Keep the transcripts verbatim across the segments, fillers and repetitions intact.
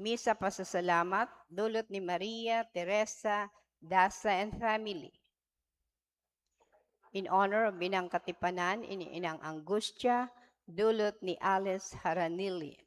Misa pasasalamat, dulot ni Maria Teresa Daza and family. In honor of Inang Katipanan, ini Inang Angustia, dulot ni Alice Haranili.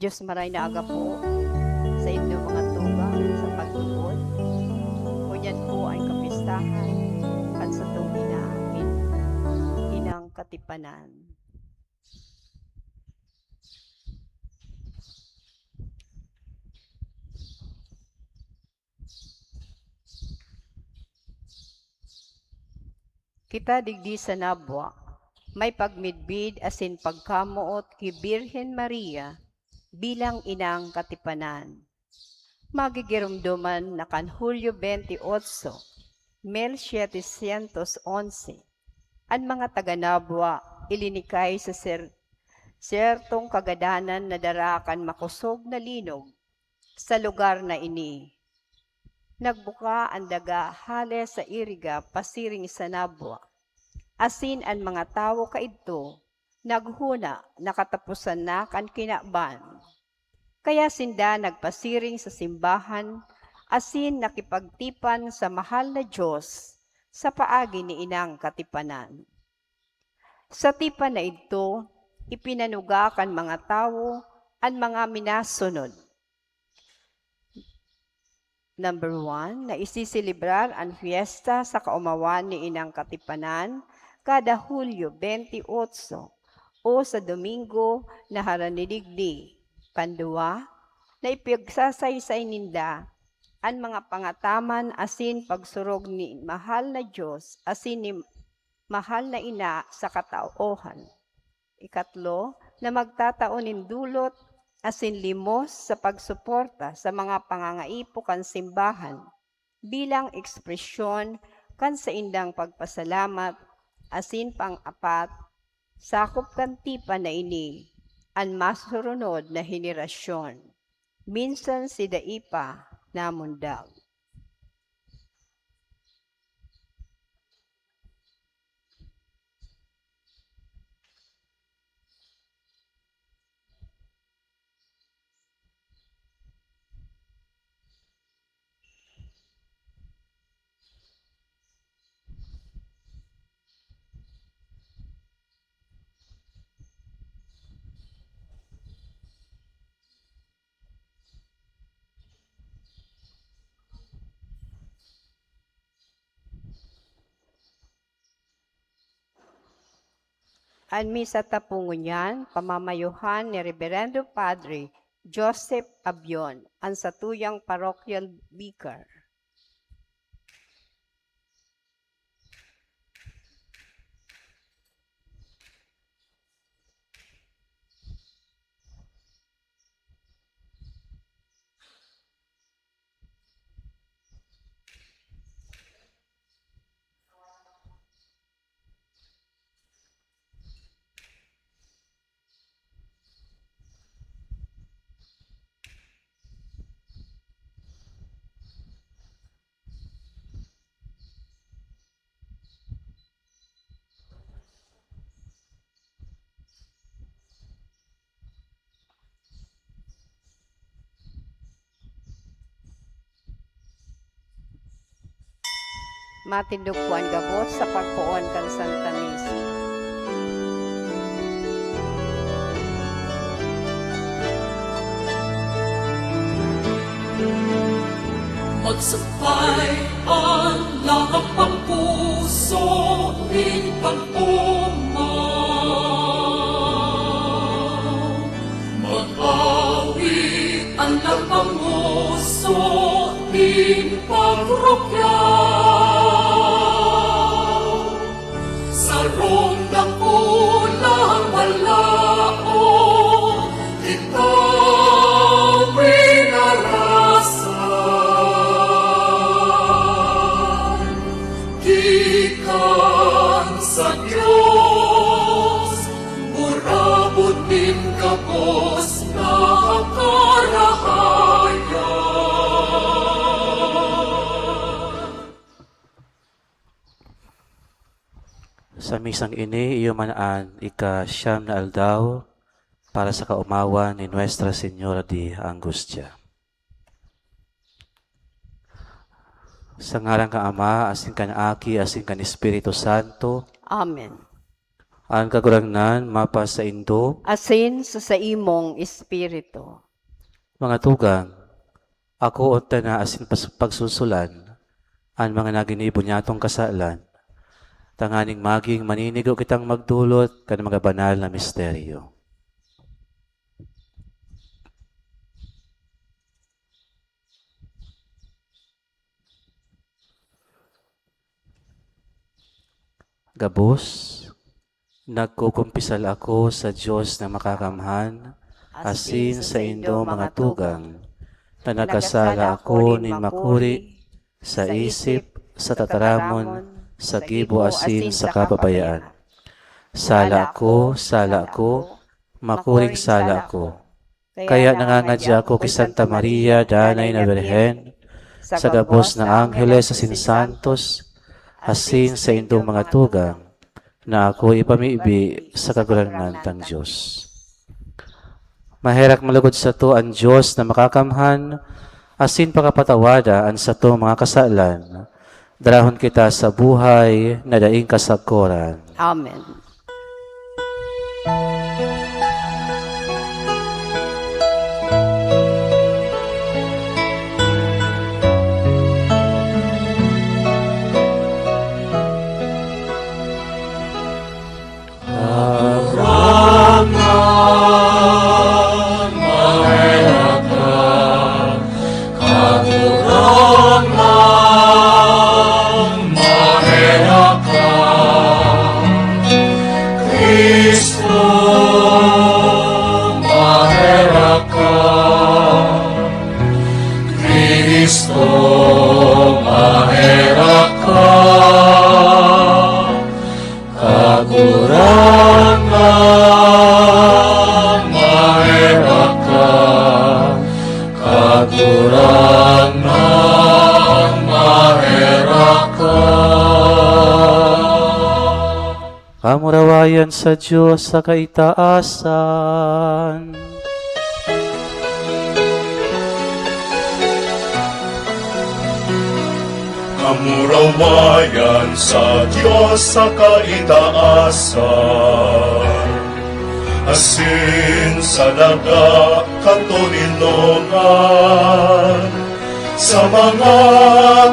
Dios maray na aga po sa inyo mga tugang sa pagtubod. Ngunyan po an kapistahan kan satong inaapod, Inang Katipanan. Kita digdi sa Nabua, may pagmidbid asin pagkamoot ki Birhen Maria bilang Inang Katipanan. Magigiromdoman na kan Hulyo veintiocho, mil setecientos once, an mga taga Nabua ilinikay sa ser-, sertong kagadanan na dara kan makosog na linog sa lugar na ini. Nagbuka an daga hale sa Iriga pasiring sa Nabua, asin an mga tawo kaidto naghona na kataposan na kan kinaban. Kaya sinda nagpasiring sa simbahan asin nakipagtipan sa mahal na Dios sa paagi ni Inang Katipanan. Sa tipan na idto, ipinanuga kan mga tawo an mga minasunod. Number one, naisiselebrar an fiesta sa kaomawan ni Inang Katipanan kada Hulyo veintiocho o sa Domingo na harani digdi. Kan duwa, na ipagsasaysay ninda an mga pangataman asin pagsurog ni mahal na Dios asin ni mahal na ina sa katauhan. Ikatlo, na magtatao nin dulot asin limos sa pagsuporta sa mga pangangaipo kan simbahan bilang ekspresyon kan saindang pagpasalamat, asin pang-apat, sakop kan tipan na ini an masurunod na henerasyon. Minsan si dai pa namundag. An misa ta po ngunyan, pamamayohan ni Reberendo Padre Joseph Abion, an satuyang parochial vicar. Matindog po an gabos sa pagpoon kan Santa Misa. Magsampay an lakang pampuso nin pagtumaw. Mag-awit an lakang pampuso nin pagrukyaw. Sarong dakulang balaog kita minarasan. Gikan sa Dios, burabod nin gabos na karahayan. Sa misang ini, iyo man an ika-siyam na aldaw para sa kaomawan ni Nuestra Señora de Angustia. Sa ngaran kan Ama, asin kan Aki, asin kan Espiritu Santo. Amen. An Kagurangnan mapasaindo. Asin sa saimong espiritu. Mga tugang, akoon ta na asin pas-, pagsusulan an mga naginibo nyatong kasalan, tanganing maging maninigo kitang magdolot kan mga banal na misteryo. Gabos, nagkukumpisal ako sa Dios na Makakamhan, asin saindo, mga tugang, ta nagkasala ako nin makuri sa isip, sa tataramon, sa gibo asin sa kapabayaan. Sala ako, sala ako, makuring sala ako. Kaya nangangadya ako ki Santa Maria, Danay na Birhen, sa gabos na angheles asin santos, asin saindong mga tugang, na ako ipamibi sa Kagurangnan tang Dios. Maherak malugod sato an Dios na Makakamhan, asin pakapatawada an satong mga kasalan. Darahon kita sa buhay na daing kasagkoran. Amen. Kagurangnan, maherak ka. Kagurangnan, maherak ka. Cristo, maherak ka. Cristo, maherak ka. Kagurangnan, maherak ka. Kagurangnan, maherak ka. Kamurawayan sa Dios sa kaitaasan. Kamurawayan sa Dios sa kaitaasan, asin sa daga katoninongan, sa mga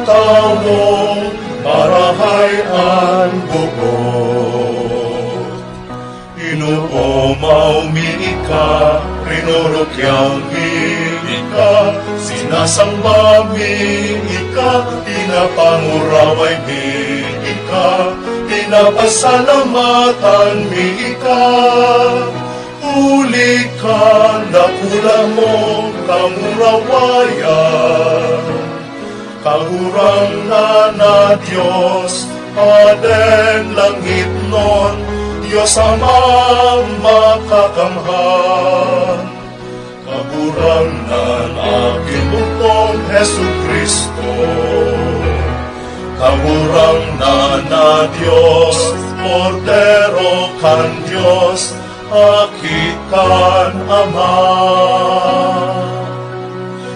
tawong marahay an boot. Inoomaw mi ika, rinurukyaw mi ika, sinasamba mi ika, pinapanguraway mi ika, pinapasalamatan mi ika. Huli kan dakula mong kamurawayan. Kagurangnan na Dios, Padeng langitnon, Dios Amang Makakamhan. Kagurangnan, Aki mong Jesu-Cristo. Kagurangnan na Dios, Kordero kan Dios, Aki kan Ama.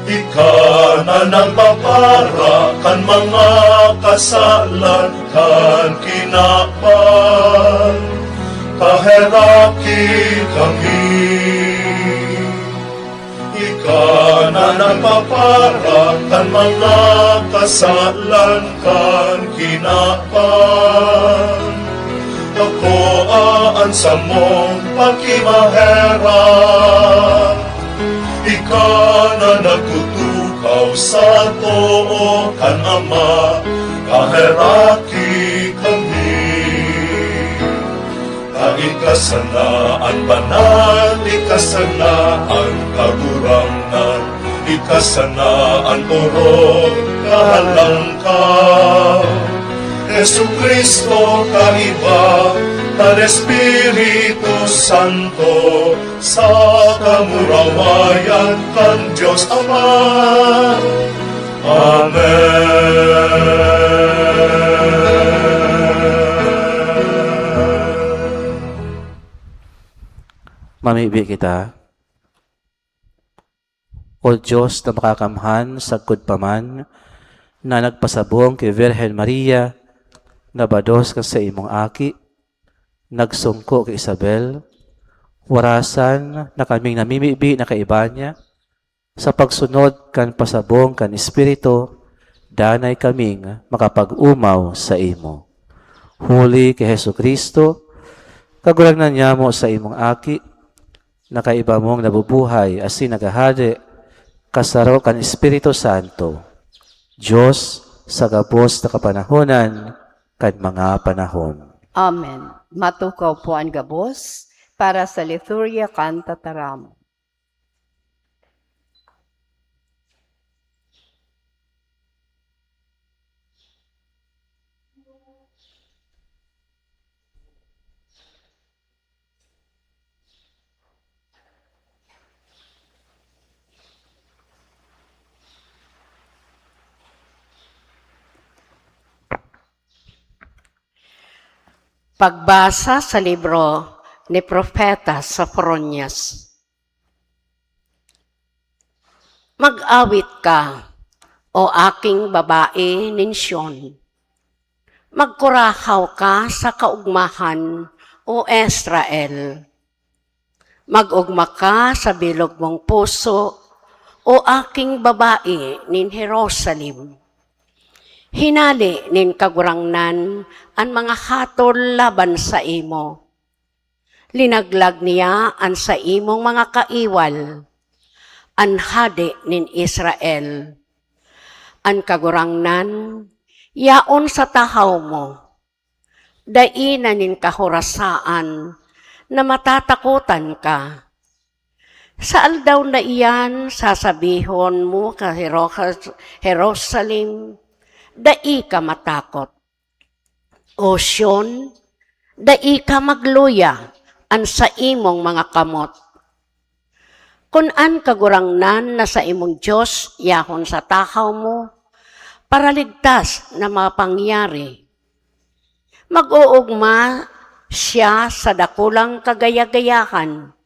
Ika na nagpapara kan mga kasalan kan kinaban. Paheraki kami. Ika na nagpapara kan mga kasalan kan kinaban. Akoa an samong pakimaherak. Ika na nagtutukaw sa too kan Ama, paheraki kami. Ta ika sana an banal, ika sana an Kagurangnan, ika sana an orog kahalangkaw. Jesu-Cristo, kaiba kan Espiritu Santo, sa kamurawayan kan Dios Ama. Amen. Mamibi kita. O Dios na makakamhan, sagkod pa man na nagpasabong ki Virgen Maria na bados kan saimong Aki, nagsungko ki Isabel, warasan na kaming namimibi na kaiba niya, sa pagsunod kan pasabong kan Espiritu, danay kaming makapag-omaw saimo. Huli ki Jesu-Cristo, Kagurangnan nyamo saimong Aki, na kaiba mong nabubuhay asin naghahade, kasaro kan Espiritu Santo, Dios sa gabos na kapanahonan kan mga panahon. Amen. Matukaw po an gabos para sa liturya kan tataramon. Pagbasa sa libro ni Propeta Sofronias. Mag-awit ka, o aking babae nin Sion. Magkurahaw ka sa kaogmahan, o Israel. Mag-ogma ka sa bilog mong puso, o aking babae nin Jerusalem. Hinale nin Kagurangnan an mga hatol laban saimo. Linaglag niya an saimong mga kaiwal, an hade nin Israel. An Kagurangnan yaon sa tahaw mo. Dai na nin kahorasaan na matatakotan ka. Sa aldaw na iyan, sasabihon mo ka, Jero-, Jerusalem, "Dai ka matakot." O Sion, dai ka magluya, an saimong mga kamot. Kun an Kagurangnan na saimong Dios yahon sa tahaw mo, paraligtas na mapangyari. Mag-oogma siya sa dakulang kagaya-gayahan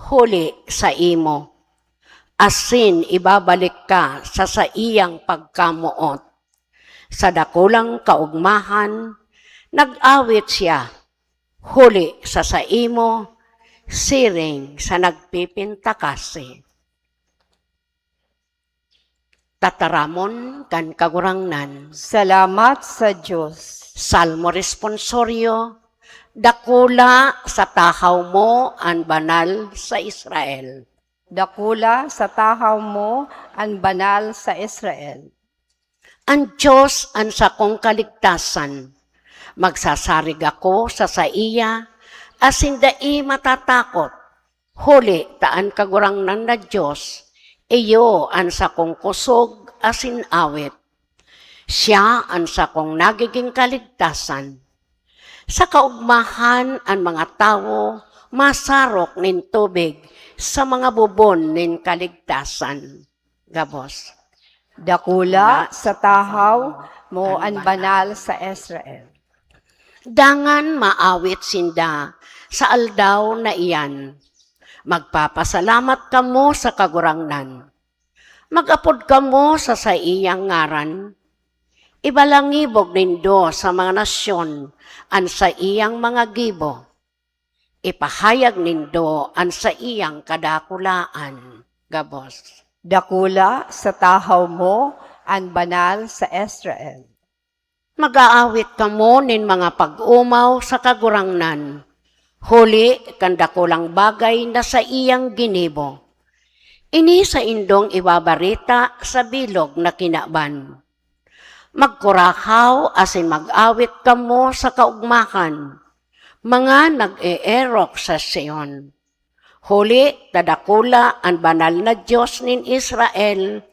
huli saimo, asin ibabalik ka sa saiyang pagkamoot. Sa dakulang kaogmahan, nag-awit siya huli sa saimo, siring sa nagpipintakasi. Tataramon kan Kagurangnan. Salamat sa Dios. Salmo Responsorio. Dakula sa tahaw mo an Banal sa Israel. Dakula sa tahaw mo an Banal sa Israel. An Dios an sakong kaligtasan. Magsasarig ako sa saiya, asin dai matatakot, huli ta an Kagurangnan na Dios, iyo an sakong kusog asin awit. Siya an sakong nagiging kaligtasan. Sa kaogmahan, an mga tawo masarok nin tubig sa mga bubon nin kaligtasan. Gabos. Dakula sa tahaw mo an Banal sa Israel. Dangan maawit sinda sa aldaw na iyan. Magpapasalamat kamo sa Kagurangnan. Mag-apod kamo sa saiyang ngaran. Ibalangibog nindo sa mga nasyon an saiyang mga gibo. Ipahayag nindo an saiyang kadakulaan. Gabos. Dakula sa tahaw mo an Banal sa Israel. Mag-aawit kamo nin mga pag-omaw sa Kagurangnan, huli kan dakulang bagay na saiyang ginibo. Ini saindong ibabareta sa bilog na kinaban. Magkurahaw asin mag-awit kamo sa kaogmahan, mga nag-eerok sa Sion. Huli ta dakula an Banal na Dios nin Israel,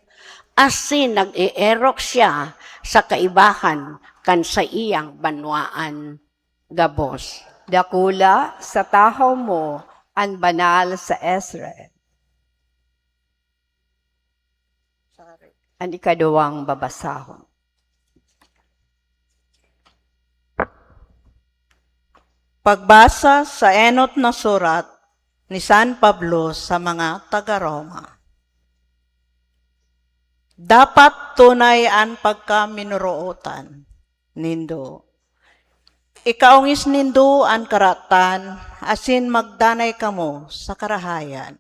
asin nag-eerok siya sa kaibahan kan saiyang banwaan. Gabos. Dakula sa tahaw mo an Banal sa Israel. An ikaduwang babasahon. Pagbasa sa enot na surat ni San Pablo sa mga taga Roma. Dapat tunay an pagkaminorootan nindo. Ikaongis nindo an karatan, asin magdanay kamo sa karahayan.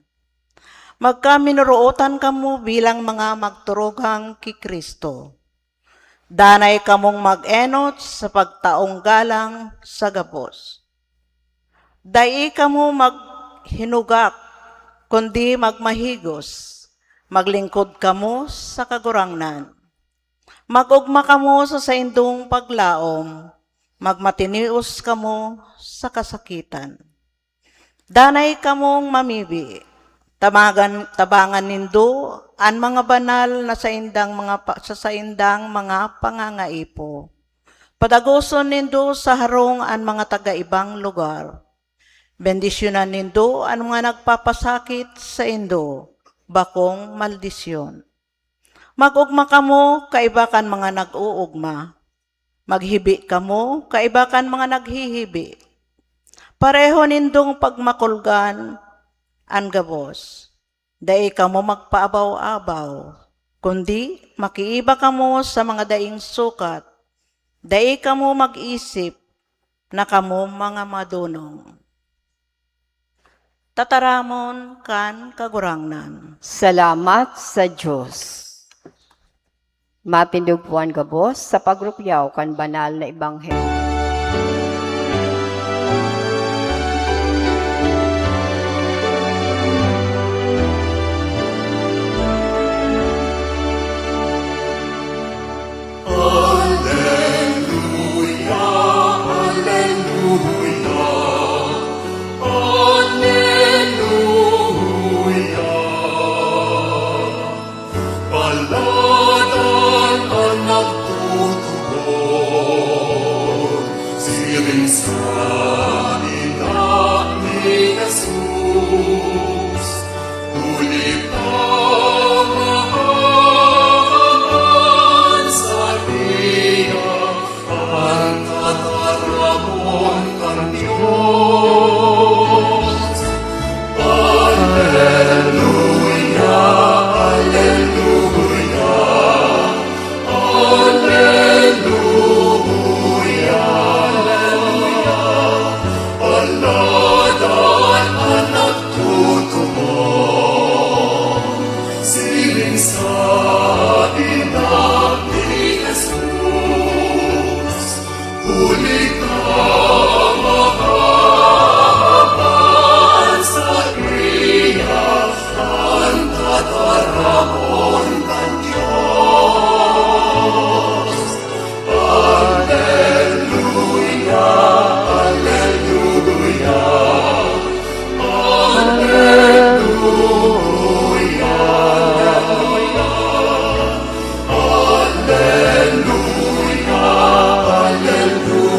Magkaminorootan kamo bilang mga magturugang ki Cristo. Danay kamong mag-enot sa pagtaong galang sa gabos. Dai kamo maghinugak, kundi magmahigos. Maglingkod kamo sa Kagurangnan. Mag-ogma kamo sa saindong paglaom. Magmatinios kamo sa kasakitan. Danay kamong mamibi. Tabangan, tabangan nindo an mga banal na saindang mga pa-, sa saindang mga pangangaipo. Padagoson nindo sa harong an mga taga-ibang lugar. Bendisyonan nindo an mga nagpapasakit saindo, bakong maldisyon. Mag-ogma kamo kaiba kan mga nag-oogma. Maghibi kamo kaiba kan mga naghihibi. Pareho nindong pagmakulgan an gabos. Dai kamo magpaabaw-abaw, kundi makiiba kamo sa mga daing sukat. Dai kamo mag-isip na kamo mga madonong. Tataramon kan Kagurangnan. Salamat sa Dios. Matindog po an gabos sa pagrukyaw kan banal na ebanghelyo. Aleluya, aleluya, aleluya. Paladan an nagtutubod, siring sa ina ni Jesus. Huli ta mahahaman saiya an tataramon kan Dios. Aleluya, aleluya, aleluya, aleluya. Paladan an nagtutubod, siring sa ina ni Jesus. Huli ta mahahapan saiya an tataramon kan Dios. Aleluya, aleluya, aleluya, aleluya, aleluya, aleluya.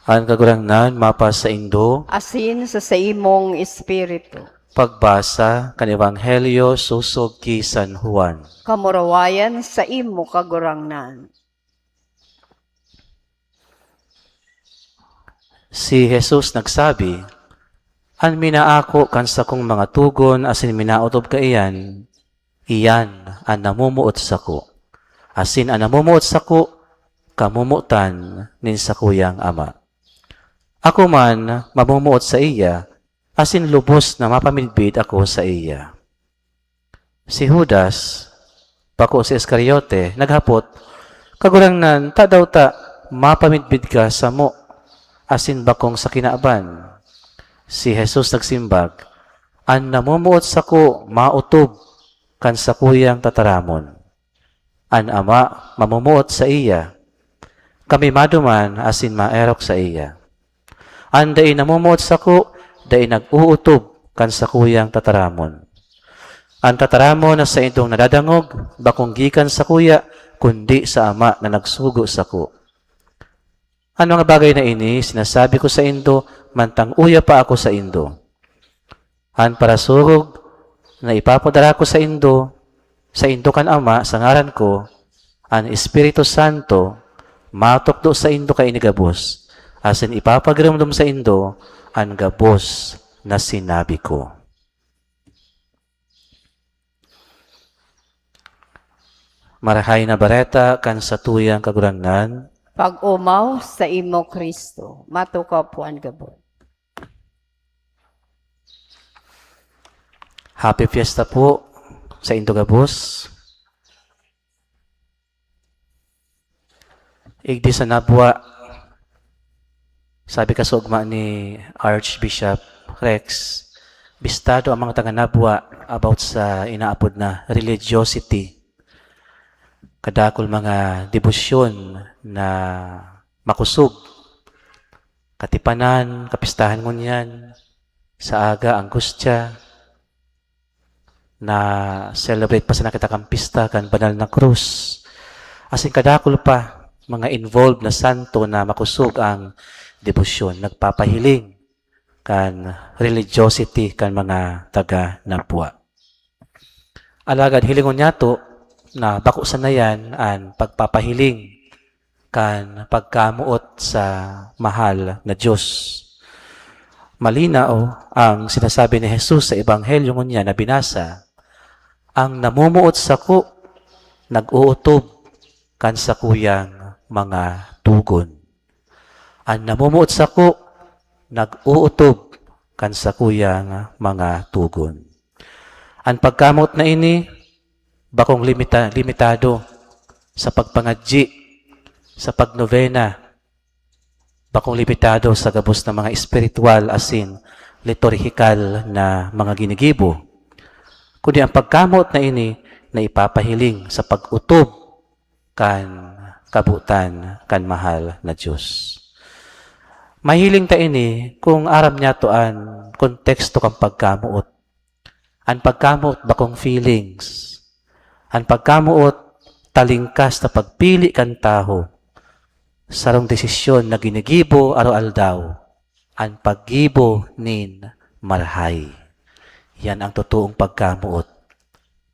An Kagurangnan mapasaindo. Asin sa saimong espiritu. Pagbasa kan Ebanghelyo sosog ki San Juan. Kamurawayan saimo, Kagurangnan. Si Jesus nagsabi, "An minaako kan sakong mga togon asin minaotob kaiyan, iyan an namomoot sako. Asin an namomoot sako, kamomotan nin sakuyang Ama. Ako man mamomoot saiya, asin lubos na mapamidbid ako saiya." Si Judas, bako si Iscariote, naghapot, "Kagurangnan, tadaw ta mapamidbid ka samo asin bakong sa kinaban?" Si Jesus nagsimbag, "An namomoot sako maotob kan sakuyang tataramon. An Ama mamomoot saiya. Kami maduman asin maerok saiya. An dai namomoot sako, dai nag-ootob kan sakuyang tataramon. An tataramon na saindong nadadangog, bakong gikan sakuya, kundi sa Ama na nagsugo sako. An mga bagay na ini, sinasabi ko saindo, mantang uya pa ako saindo. An parasurog na ipapadara ko saindo, saindo kan Ama sa ngaran ko, an Espiritu Santo, matukdo saindo kaini gabos, asin ipapagiromdom saindo an gabos na sinabi ko. Marahay na Bareta kan satuyang Kagurangnan. Pag-omaw saimo, Cristo. Matukaw po an gabos. Happy Fiesta po saindo gabos. Igdi sa Nabua, sabi kasuugma ni Archbishop Rex, bistado ang mga taga Nabua about sa inaapod na religiosity. Kadakul mga debosyon na makosog, katipanan, kapistahan ngunyan, sa aga, angustya, na-celebrate pa sana kita kan pista kan banal na krus. Asin kadakul pa, mga involved na santo na makosog ang debosyon, nagpapahiling kan religiosity kan mga taga Nabua. Alagad hilingon niyato na bako sana yan an pagpapahiling kan pagkamoot sa mahal na Diyos. Malinaw ang sinasabi ni Jesus sa Ebanghelyo ngunyan na binasa, "Ang namomoot sako, nag-ootob kan sakuyang mga togon." An namomoot sako, nag-ootob kan sakuyang mga togon. An pagkamoot na ini, bakong limita-, limitado sa pagpangadyi, sa pagnovena, bakong limitado sa gabos na mga espiritual asin liturhikal na mga ginigibo. Kundi ang pagkamoot na ini na ipapahiling sa pag-otob kan kabotan kan mahal na Diyos. Mahiling ta ini kung aram niyato an konteksto kan pagkamoot. An pagkamoot bakong feelings. An pagkamoot talingkas na pagpili kan tawo. Sarong desisyon na ginigibo araw-aldaw. An paggibo nin marahay. Yan ang totoong pagkamoot.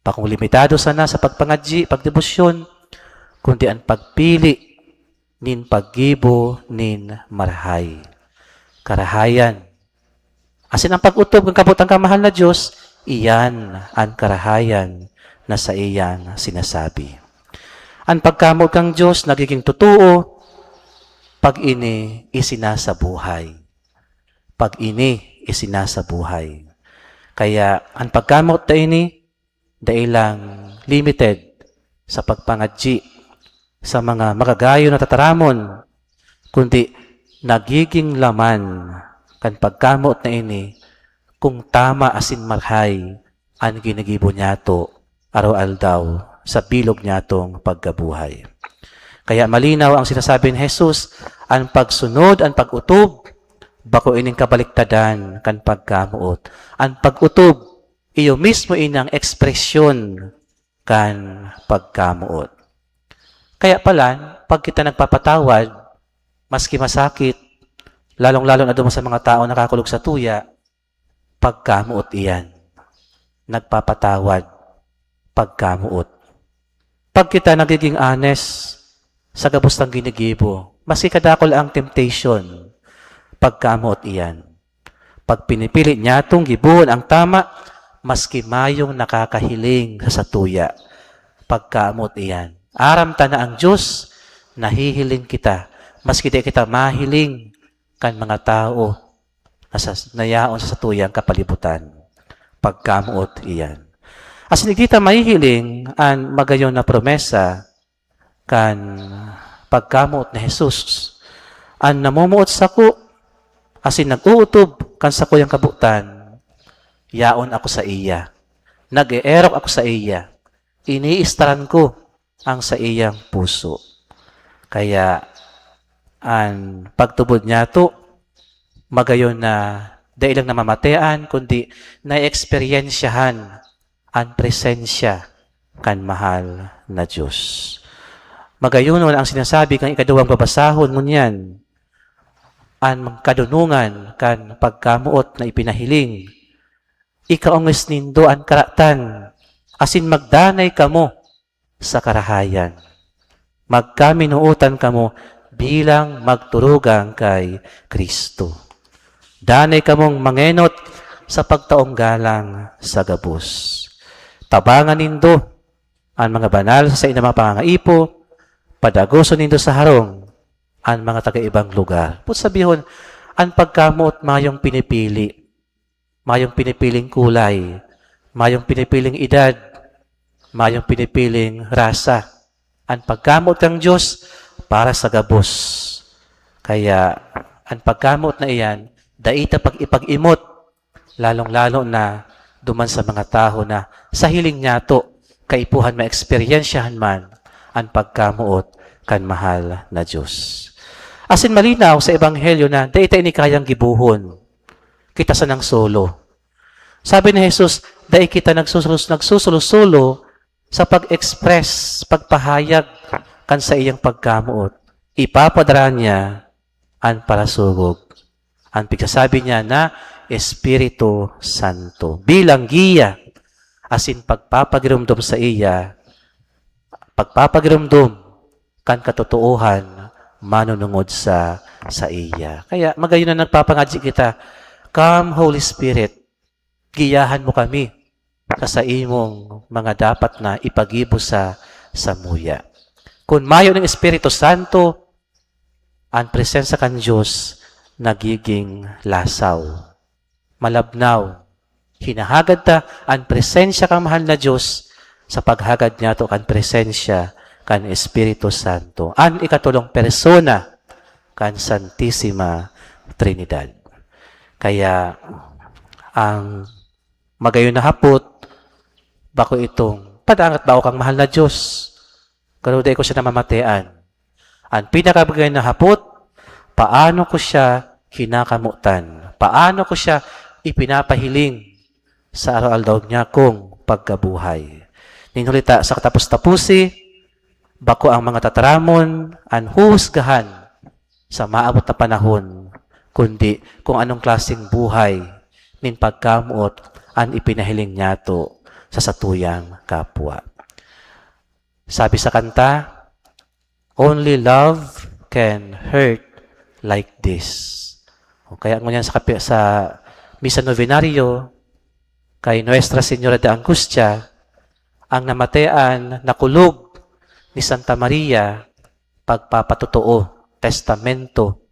Bakong limitado sana sa pagpangadyi, pagdebosyon, kundi an pagpili nin paggibo nin marahay. Karahayan. Asin ang pag-otob kan kabotan kan mahal na Diyos, iyan an karahayan na saiyang sinasabi. An pagkamoot kan Diyos nagiging totoo pag ini isinasabuhay. Pag ini isinasabuhay. Kaya an pagkamoot na ini, dai lang limited sa pagpangadyi sa mga magagayon na tataramon, kundi nagiging laman kan pagkamoot na ini kung tama asin marahay an ginigibo niyato araw-aldaw sa bilog niyatong pagkabuhay. Kaya malinaw ang sinasabi ni Jesus, an pagsunod, an pag-otob, bako ining kabaliktadan kan pagkamoot. An pag-otob, iyo mismo ini ang ekspresyon kan pagkamoot. Kaya pala, pag kita nagpapatawad, maski masakit, lalong-lalo na duman sa mga taong nakakulog sa tuya, pagkamoot iyan. Nagpapatawad, pagkamoot. Pag kita nagiging honest sa gabos tang ginigibo, maski kadakul ang temptation, pagkamoot iyan. Pag pinipili niyatong gibohon ang tama, maski mayong nakakahiling sa satuya, pagkamoot iyan. Aram ta na ang Diyos, nahihiling kita, maski di kita mahiling kan mga tawo na sa, na yaon sa satuyang kapalibutan. Pagkamoot iyan. Asin igdi ta mahihiling an magayon na promesa kan pagkamoot ni Jesus. An namomoot sako asin nag-ootob kan sakuyang kabotan, yaon ako saiya. Nag-eerok ako saiya. Iniistaran ko ang saiyang puso. Kaya an pagtubod niyato, magayon na dai lang namamatean, kundi naeeksperyensyahan an presensya kan mahal na Diyos. Magayonon ang sinasabi kan ikaduwang babasahon ngunyan, an kadunongan kan pagkamoot na ipinahiling. Ikaongis nindo an karatan, asin magdanay kamo sa karahayan. Magkaminootan kamo bilang magturugang kay Cristo. Danay kamong mangenot sa pagtaong galang sa gabos. Tabangan nindo an mga banal sa saindang mga pangangaipo, padagoson nindo sa harong an mga taga-ibang lugar. Put sabihon, an pagkamoot mayong pinipili. Mayong pinipiling kulay, mayong pinipiling edad, mayong pinipiling rasa. An pagkamoot kan Dios para sa gabos. Kaya, an pagkamoot na iyan, dai ta pag-ipag-imot, lalong-lalo na duman sa mga tawo na sa hiling niyato, kaipuhan maeksperyensyahan man an pagkamoot kan mahal na Dios. Asin malinaw sa Ebanghelyo na dai ta ini kayang gibohon kita sanang solo. Sabi ni Jesus, dai kita nagsusulos-, nagsusulo-solo sa pag-express, pagpahayag kan saiyang pagkamoot. Ipapadara niya an parasugog. An pigsasabi niya na Espiritu Santo bilang giya asin pagpapagiromdom sa iya, pagpapagiromdom kan katotoohan manunungod sa saiya. Kaya magayon na nagpapangadyi kita, "Come, Holy Spirit, giyahan mo kami sa saimong mga dapat na ipagibo sa samuya." Kun mayo nin Espiritu Santo, an presensya kan Dios nagiging lasaw, malabnaw. Hinahagad ta an presensya kan mahal na Dios sa paghagad niyato kan presensya kan Espiritu Santo, an ikatolong persona kan Santisima Trinidad. Kaya, ang magayon na hapot, bako itong, "Padangat ba ako kang mahal na Dios, pero dai ko siya namamatean?" An pinakamagayon na hapot, paano ko siya kinakamotan? Paano ko siya ipinapahiling sa araw-aldaw niya kong pagkabuhay? Nin huli ta, sa katapos-taposi, bako ang mga tataramon an huhusgahan sa maabot na panahon, kundi kung anong klaseng buhay nin pagkamoot an ipinahiling niyato sa satuyang kapwa. Sabi sa kanta, "Only love can hurt like this." O kaya ngunyan sa kapi-, sa Misa Novenario kay Nuestra Señora de Angustia, ang namatean nakulog ni Santa Maria, pagpapatotoo, testamento,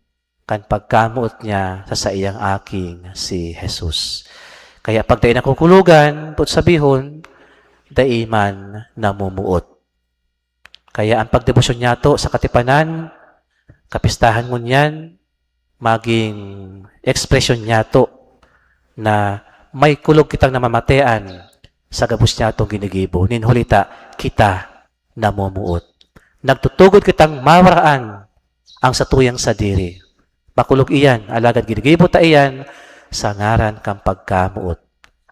kan pagkamoot niya sa saiyang aking si Jesus. Kaya pag dai nakukulogan, boot sabihon, dai man namumuot. Kaya ang pagdebosyon niyato sa katipanan, kapistahan ngunyan, maging ekspresyon niyato na may kulog kitang namamatean sa gabos niyatong ginigibo. Nin huli ta, kita namumuot. Nagtutugod kitang mawaraan ang satuyang sadiri. Makulog iyan, alagad ginigibo ta iyan sa ngaran kan pagkamoot,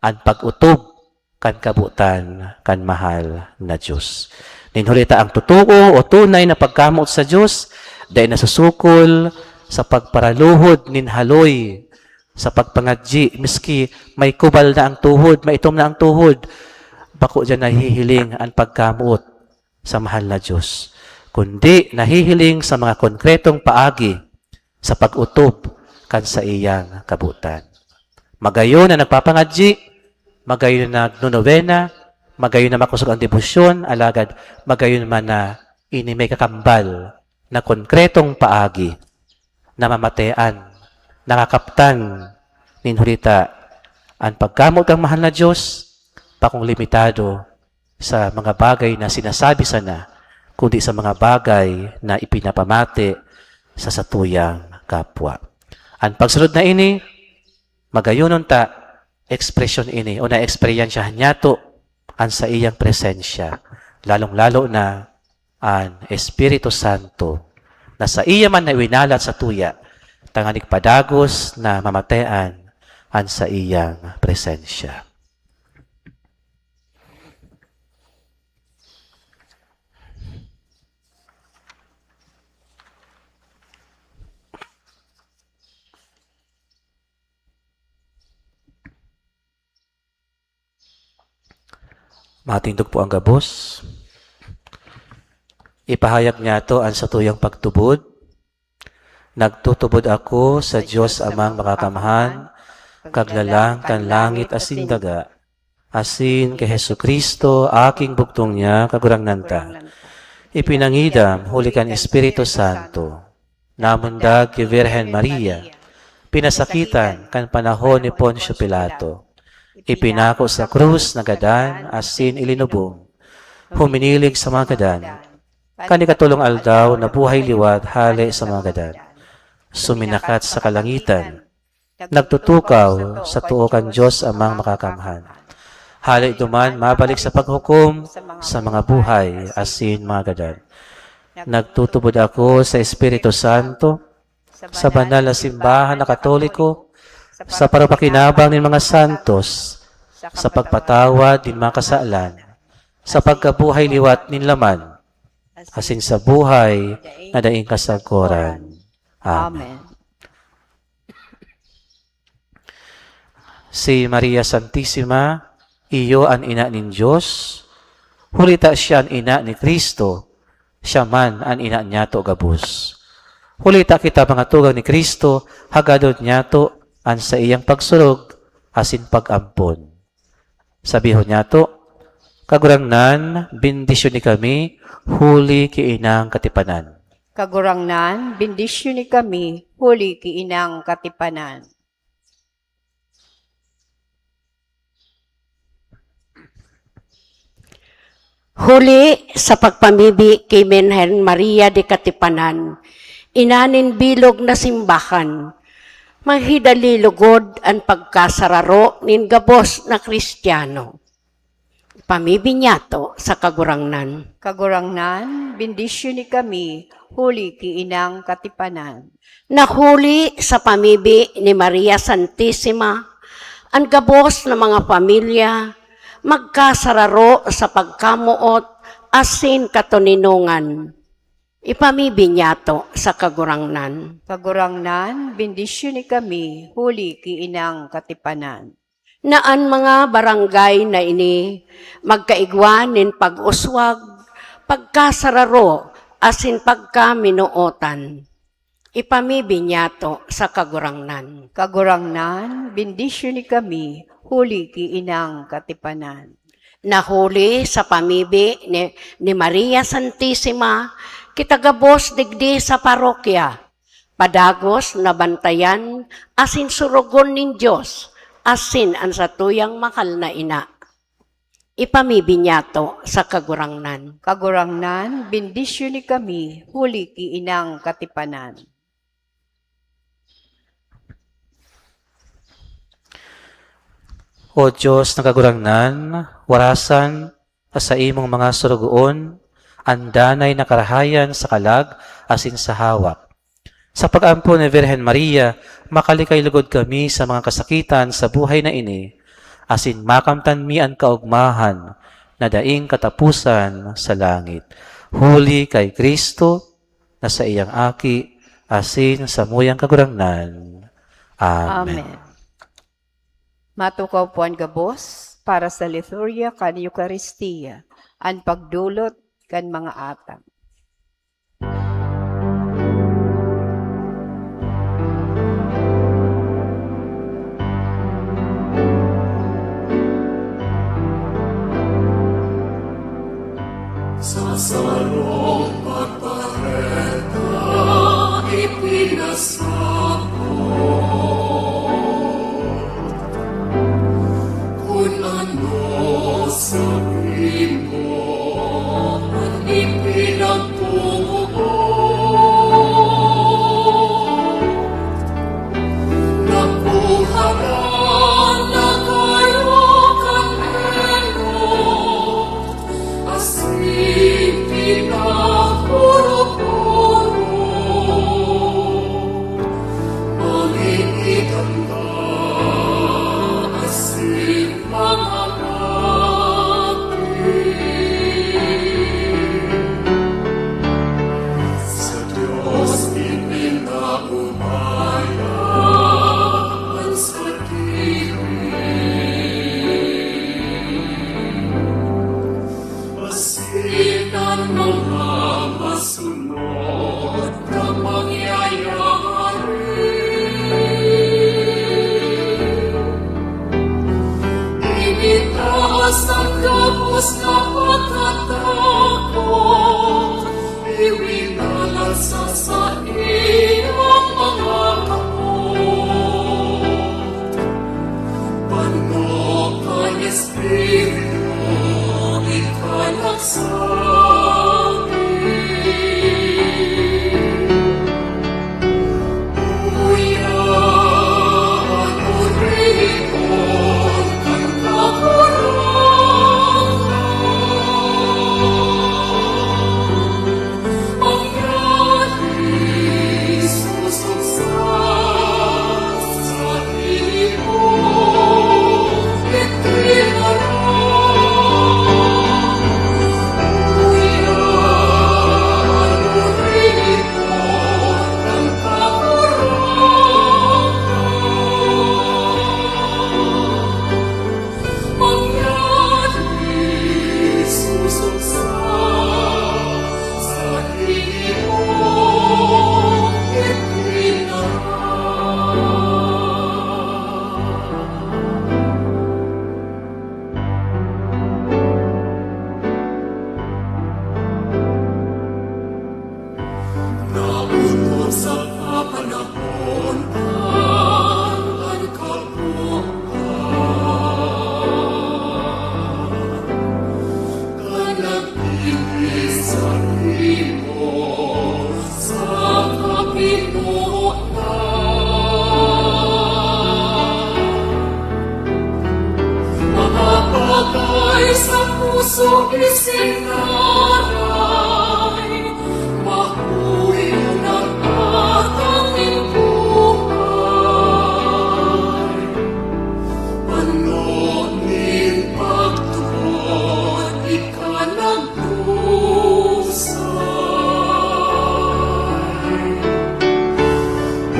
an pag-otob kan kabotan kan mahal na Dios. Nin huli ta, ang totoo o tunay na pagkamoot sa Dios dai nasusukol sa pagparaluhod nin haloy, sa pagpangadyi, miski may kubal na ang tuhod, maitom na ang tuhod, bako diyan nahihiling an pagkamoot sa mahal na Dios, kundi nahihiling sa mga konkretong paagi sa pag-otob kan saiyang kabotan. Magayon na nagpapangadyi, magayon na nagnonobena, magayon na makosog ang debosyon, alagad magayon man na ini may kakambal na konkretong paagi, namamatean, nakakaptan nin huli ta, an pagkamoot kan mahal na Dios, bakong limitado sa mga bagay na sinasabi sana, kundi sa mga bagay na ipinapamati sa satuyang kapwa. An pagsunod na ini, magayonon ta, ekspresyon ini o naeksperyensyahan niyato an saiyang presensya, lalong-lalo na an Espiritu Santo, na saiya man na iwinalat sa tuya, tanganing padagos na mamatean an saiyang presensya. Matindog po ang gabos. Ipahayag niyato an satuyang pagtubod. Nagtutubod ako sa Dios Amang Makakamhan, Kaglalang kan langit asin daga, asin ki Jesu-Cristo, aking bugtong niya, Kagurangnan ta. Ipinangidam huli kan Espiritu Santo. Namundag ki Birhen Maria, pinasakitan kan panahon ni Poncio Pilato. Ipinako sa krus, nagadan, asin ilinubong. Huminilig sa mga gadan. Kan ikatolong aldaw, nabuhay liwat hale sa mga gadan. Suminakat sa kalangitan. Nagtutukaw sa too kan Dios Amang Makakamhan. Hale duman, mabalik sa paghukom sa mga buhay asin mga gadan. Nagtutubod ako sa Espiritu Santo, sa banal na simbahan na Katoliko, sa parapakinabang nin mga santos, sa pagpatawad nin mga kasalan, sa pagkabuhay liwat nin laman, asin sa buhay na daing kasagkoran. Amen. Amen. Si Maria Santisima, iyo an ina nin Dios. Huli ta siya an ina ni Cristo, siya man an ina niyato gabos. Huli ta kita, mga tugang ni Cristo, hagadon niyato an saiyang pagsurog asin pag-ampon. Sabihon niyato, "Kagurangnan, bendisyoni kami huli ki inang katipanan." Kagurangnan, bendisyoni kami huli ki inang katipanan. Huli sa pagpamibi ki Birhen Maria de Katipanan, ina nin bilog na simbahan, mahidali lugod an pagkasararo nin gabos na Cristiano. Pamibi niyato sa Kagurangnan. Kagurangnan, bendisyoni kami huli ki inang katipanan. Na huli sa pamibi ni Maria Santisima, an gabos na mga pamilya magkasararo sa pagkamoot asin katoninongan. Ipamibi niyato sa Kagurangnan. Kagurangnan, bendisyoni kami huli ki inang katipanan. Na an mga barangay na ini magkaigwa nin pag-uswag, pagkasararo, asin pagkaminootan. Ipamibi niyato sa Kagurangnan. Kagurangnan, bendisyoni kami huli ki inang katipanan. Na huli sa pamibi ni, ni Maria Santisima, kita gabos digdi sa parokya, padagos na bantayan asin surugon nin Dios asin an satuyang mahal na ina. Ipamibi niyato sa Kagurangnan. Kagurangnan, bendisyoni kami huli ki inang katipanan. O Dios na Kagurangnan, warasan sa imong mga sorogoon an danay na karahayan sa kalag asin sa hawak. Sa pag-ampon ni Virgen Maria, makalikay lugod kami sa mga kasakitan sa buhay na ini, asin makamtan mi an kaogmahan na daing kataposan sa langit. Huli kay Cristo, na saiyang Aki, asin samuyang Kagurangnan. Amen. Amen. Matukaw po an gabos para sa liturya kan Eukaristia, an pagdolot kan mga atang. Sa sarong pagpareta, ipinasabot kun ano sabi mo an ipinagtutubod. Nakuha na kayo kan enot, asin pinapuro-puro, mga igaganda asin mga ngati. Sa Dios ipinaubaya an sadiri, asin an mga Masunod na mangyayari. Initaas ang gabos na pagkatakot, iwinalat sa saiyang mga kamot. Pano kan Espiritu, ika nagsabi, "Uya, an oripon kan Kagurangnan." Mangyari susog sa saimo itinaram. Uya, an oripon kan Kagurangnan. Mangyari susog sa saimo itinaram. Naunod sa kapanahon kan, kan kabuuan. Kan nagtitiis saimo sa kapinoan. Mga bagay sa puso isinaray, mahuyo na atang nin buhay. Pano nin pagtubod ika nagdusay.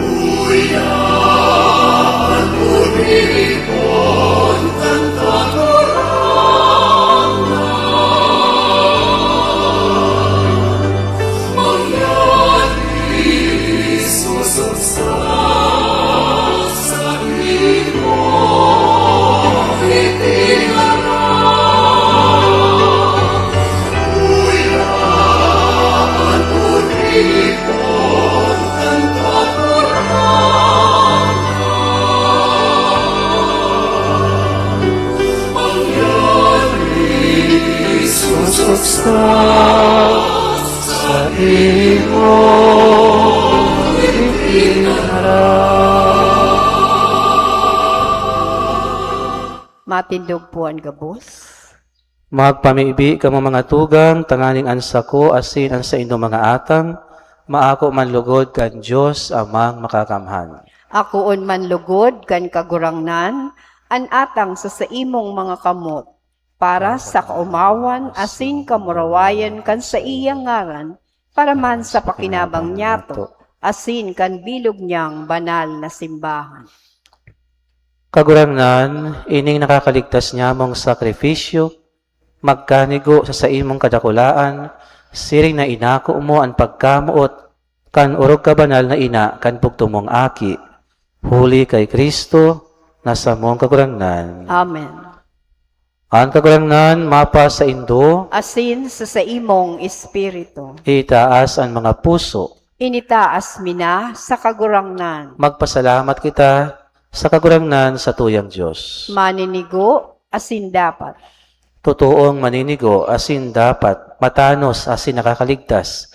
Uya, an oripon kan Kagurangnan. Mangyari susog sa saimo itinaram. Uya, an oripon kan Kagurangnan. Mangyari susog sa saimo itinaram. Matindog po an gabos. Magpamibi kamo, mga tugang, tanganing an sako asin an saindong mga atang maako man lugod kan Dios Amang Makakamhan. Akoon man lugod kan Kagurangnan an atang sa saimong mga kamot, para sa kaomawan asin kamurawayan kan saiyang ngaran, para man sa pakinabang niyato asin kan bilog niyang banal na simbahan. Kagurangnan, ining nakakaligtas nyamong sakripisyo, magkanigo sa saimong kadakulaan, siring na inako mo an pagkamoot kan orog ka banal na ina kan bugto mong Aki, huli kay Cristo na samong Kagurangnan. Amen. An Kagurangnan mapasaindo. Asin sa saimong espiritu. Itaas an mga puso. Initaas mi na sa Kagurangnan. Magpasalamat kita sa Kagurangnan, satuyang Dios. Maninigo asin dapat. Totoong maninigo asin dapat, matanos asin nakakaligtas,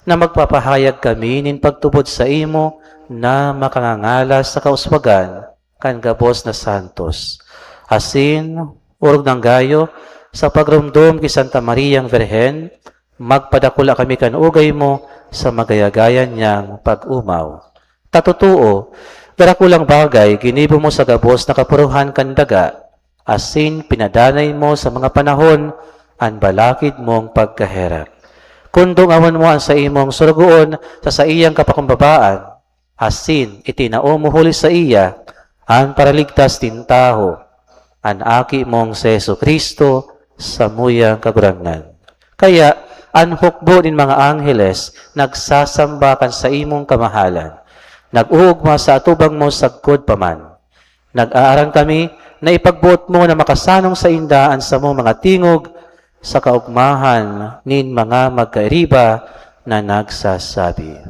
na magpapahayag kami nin pagtubod saimo na makangangalas sa kauswagan kan gabos na santos. Asin, orog nang gayo, sa pagromdom ki Santa Mariang Birhen, magpadakula kami kan ugay mo sa magayagayan niyang pag-omaw. Ta totoo, darakulang bagay ginibo mo sa gabos na kapurohan kan daga, asin pinadanay mo sa mga panahon an balakid mong pagkaherak. Kundongawan mo an saimong sorogoon sa saiyang kapakumbabaan, asin itinao mo huli saiya an Paraligtas nin tawo, an Aki mong si Jesu-Cristo, samuyang Kagurangnan. Kaya, An hukbo nin mga angheles nagsasamba kan saimong kamahalan. Nag-oogma sa atubang mo sagkod pa man. Nag-aarang kami na ipagboot mo na makasanong sainda an samong mga tingog sa kaogmahan nin mga magkairiba na nagsasabi.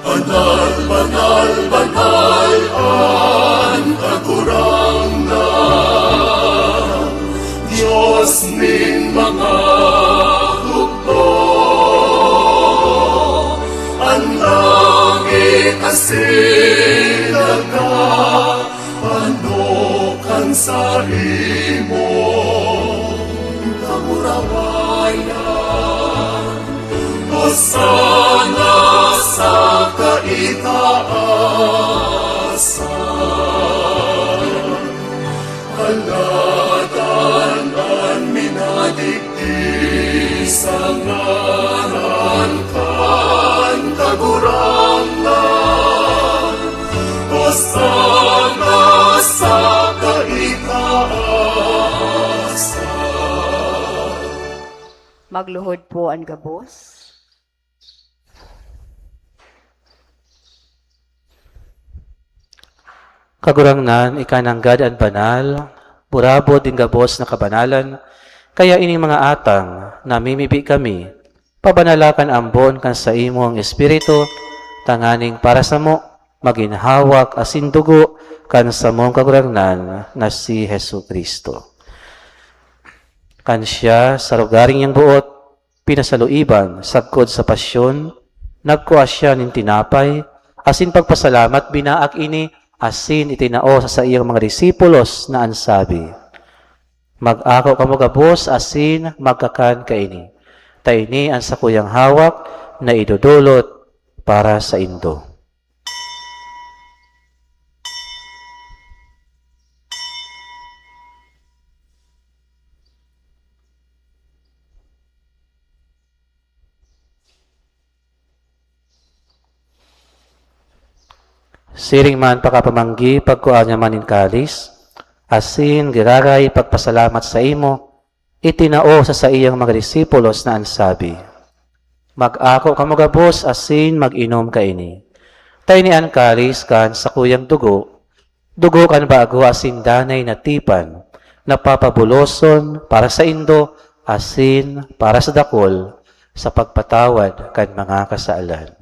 Banal, banal, banal an Kagurangnan, Dios nin mga hukbo. An langit asin daga, ano kan saimong kamurawayan. Hosana sa kaitaasan. Halatan an minadigdi sa ngaran kan Kagurangnan. Hosana sa kaitaasan. Magluhod po an gabos. Kagurangnan, ika nanggad an banal, burabod nin gabos na kabanalan, kaya ining mga atang namimibi kami, pabanala kan ambon kan saimong Espiritu, tanganing para samo magin hawak asin dugo kan samong Kagurangnan na si Jesu-Cristo. Kan siya, sa lugaring niyang boot, pinasaluiban, sagkod sa pasyon, nagkua siya nin tinapay, asin pagpasalamat, binaak ini, asin itinao sa saiyang mga disipulos na an sabi, "Mag-ako kamo gabos asin magkakan kaini, ta ini an sakuyang hawak na idodolot para saindo." Siring man pakapamanggi, pagkua niya man nin kalis, asin giraray pagpasalamat saimo, itinao sa saiyang mga disipulos na an sabi, "Mag-ako kamo gabos asin mag-inom kaini. Ta ini an kalis kan sakuyang dugo, dugo kan bago asin danay na tipan, na papabuloson para saindo asin para sa dakul sa pagpatawad kan mga kasalan.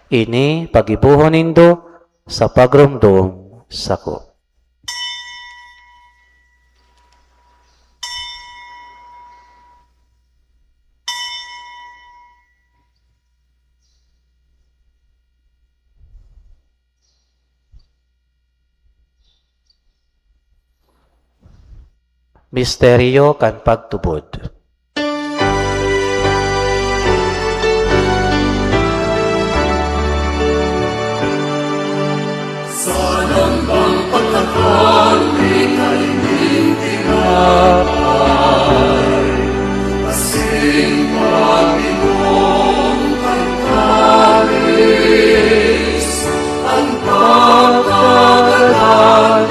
Ini paggibohon nindo sa pagromdom sako." Misteryo kan pagtubod. Sa nambang pagkakan, ika ining tinapay, asin pag-inom kan kalis, an pagkagadan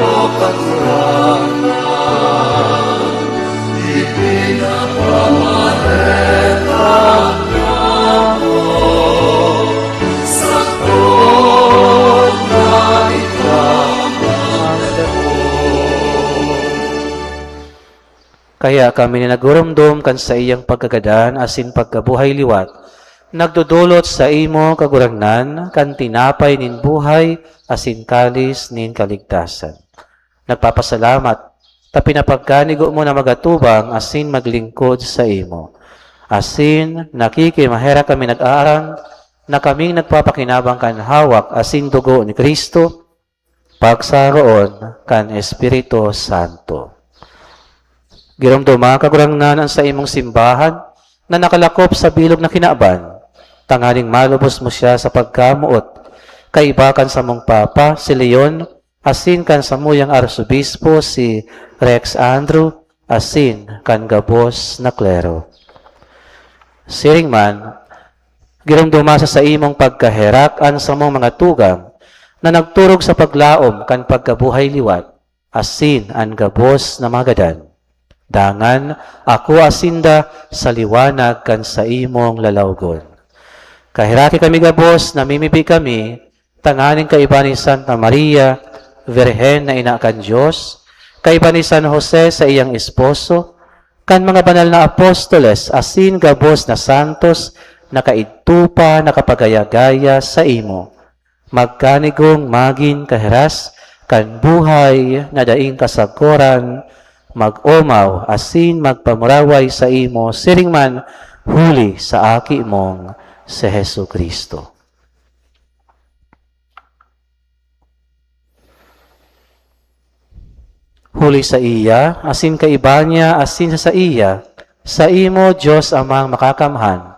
mo, Kagurangnan, ipinapamareta namo, sagkod na ika magdakop. Kaya kami na naguromdom kan saiyang pagkagadan asin pagkabuhay liwat, nagdodolot saimo, Kagurangnan, kan tinapay nin buhay asin kalis nin kaligtasan. Nagpapasalamat ta pinapagkanigo mo na magatubang asin maglingkod saimo. Asin nakikimaherak kami nag-aarang na kaming nagpapakinabang kan hawak asin dugo ni Cristo, pagsaroon kan Espiritu Santo. Giromdoma, Kagurangnan, an saimong simbahan na nakalakop sa bilog na kinaban, tanganing malubos mo siya sa pagkamoot, kaiba kan samong Papa, si Leon, asin kan samuyang Arsobispo, si Rex Andrew, asin kan gabos na klero. Siring man, giromdoma sa saimong pagkaherak an samong mga tugang na nagturog sa paglaom kan pagkabuhay liwat, asin an gabos na magadan. Dangan akoa sinda sa liwanag kan saimong lalawgon. Kaheraki kami gabos, namimibi kami tanganing kaiba ni Santa Maria, Birhen na ina kan Dios, kaiba ni San Jose saiyang esposo, kan mga banal na apostoles asin gabos na santos na kaidto pa nakapagaya-gaya saimo, magkanigong magin kahiras kan buhay na daing kasagkoran, mag-omaw asin magpamuraway saimo siring man huli sa Aki mong si Jesu-Cristo. Huli saiya, asin kaiba niya, asin sa saiya, saimo, Dios Amang Makakamhan,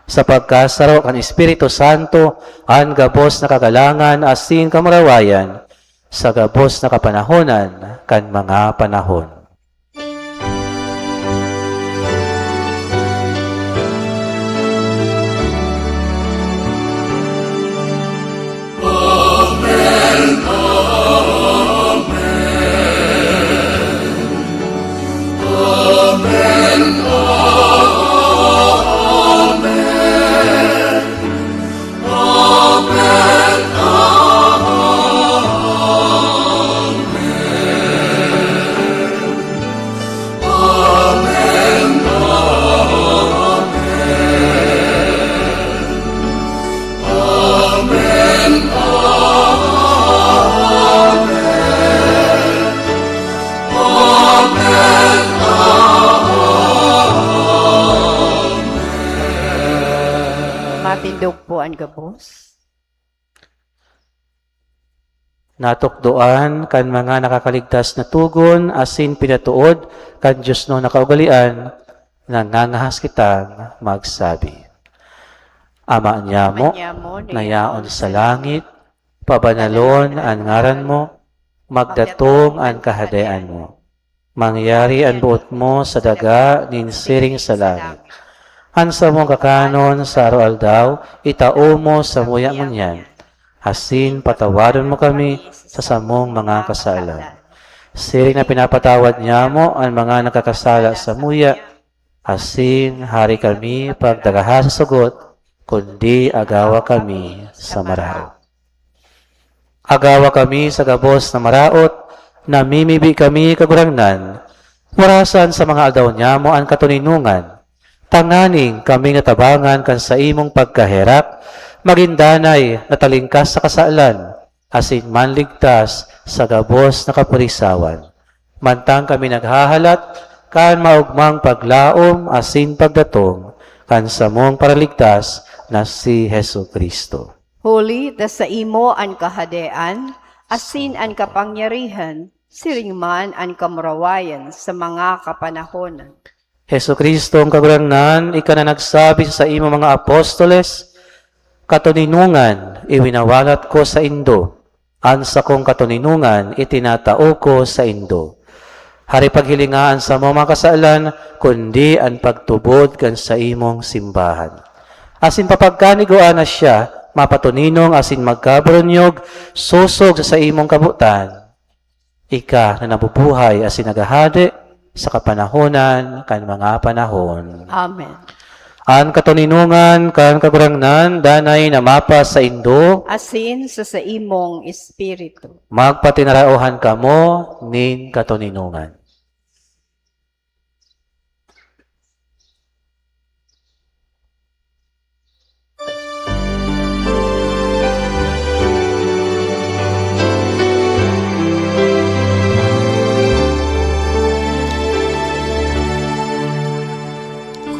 sa pagkasaro kan Espiritu Santo, an gabos na kagalangan asin kamurawayan, sa gabos na kapanahonan kan mga panahon. Matindog po an gabos. Natukdoan kan mga nakakaligtas na togon asin pinatuod kan diosnon na kaugalean, nangangahas kitang magsabi, Ama niamo, Ama niamo, na yaon sa langit, pabanalon an ngaran mo, magdatong an kahadean mo. Mangyari an boot mo sa daga nin siring sa langit. An samong kakanon sa aroaldaw, itao mo samuya ngunyan. Asin patawadon mo kami sa samong mga kasalan. Siring na pinapatawad niamo an mga nagkakasala samuya. Asin hari kami pagdagaha sa sugot, kundi agawa kami sa maraot. Agawa kami sa gabos na maraot, namimibi kami, Kagurangnan, warasan sa mga aldaw niamo an katoninongan, tanganing kami natabangan kan saimong pagkaherak, magin danay na talingkas sa kasalan, asin manligtas sa gabos na kapurisawan. Mantang kami naghahalat kan maogmang paglaom asin pagdatong kan samong Paraligtas na si Jesu-Cristo. Huli ta saimo an kahadean, asin an kapangyarihan, siring man an kamurawayan sa mga kapanahonan. Jesu-Cristo, ang Kagurangnan, ika na nagsabi sa saimong mga apostoles, "Katoninongan iwinawalat ko saindo, an sakong katoninongan itinatao ko saindo." Hari, paghilinga an samong mga kasalan, kundi an pagtubod kan saimong simbahan. Asin papagkanigua na siya, mapatoninong asin magkaburunyog, sosog sa saimong kabotan. Ika na nabubuhay asin naghahade sa kapanahonan kan mga panahon. Amen. An katoninongan kan Kagurangnan danay na mapasaindo. Asin sa saimong espiritu. Magpatinaraohan kamo nin katoninongan.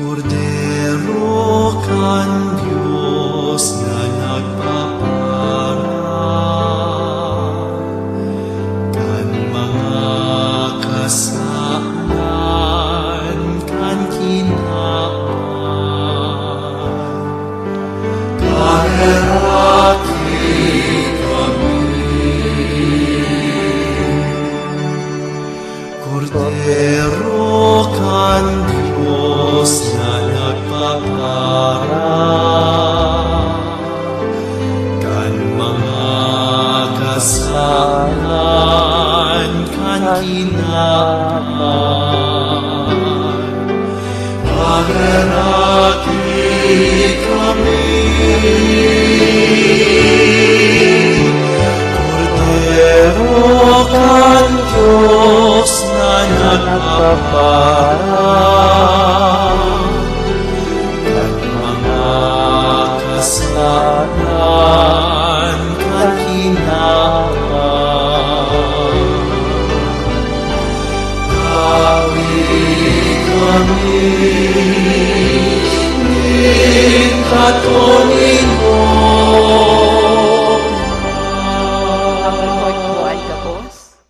Kordero kan Dios na nagpapara kan mga kasalan kan kinaban. Kaheraki kami. Kordero kan Dios na nagpapara kan mga An kinaban, pagaraki kami, Kordero kan Dios na nagpaparang kan mga kasalanan kan kinaban. Tawi kami nin katoninongan. Ang report po ay tapos.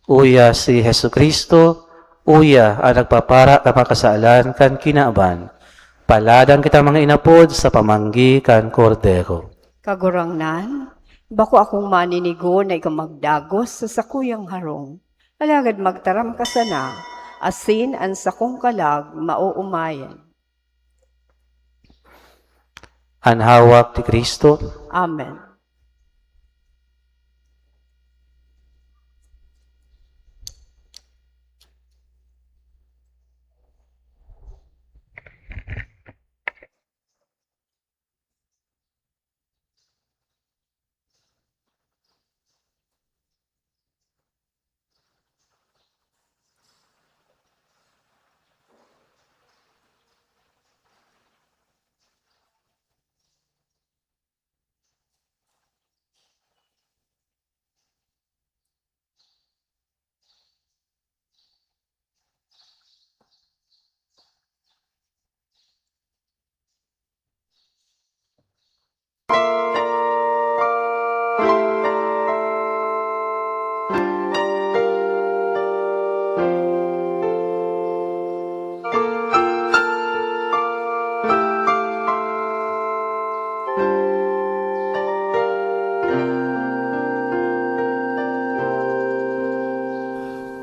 Uya si Jesu-Cristo, uya an nagpapara kan mga kasalan kan kinaban. Paladan kita, mga inapod, sa pamanggi kan Kordero. Kagurangnan, bako akong maninigo na ikaw magdagos sa sakuyang harong. Alagad magtaram ka sana, asin an sakong kalag maoomayan. An hawak ni Cristo. Amen.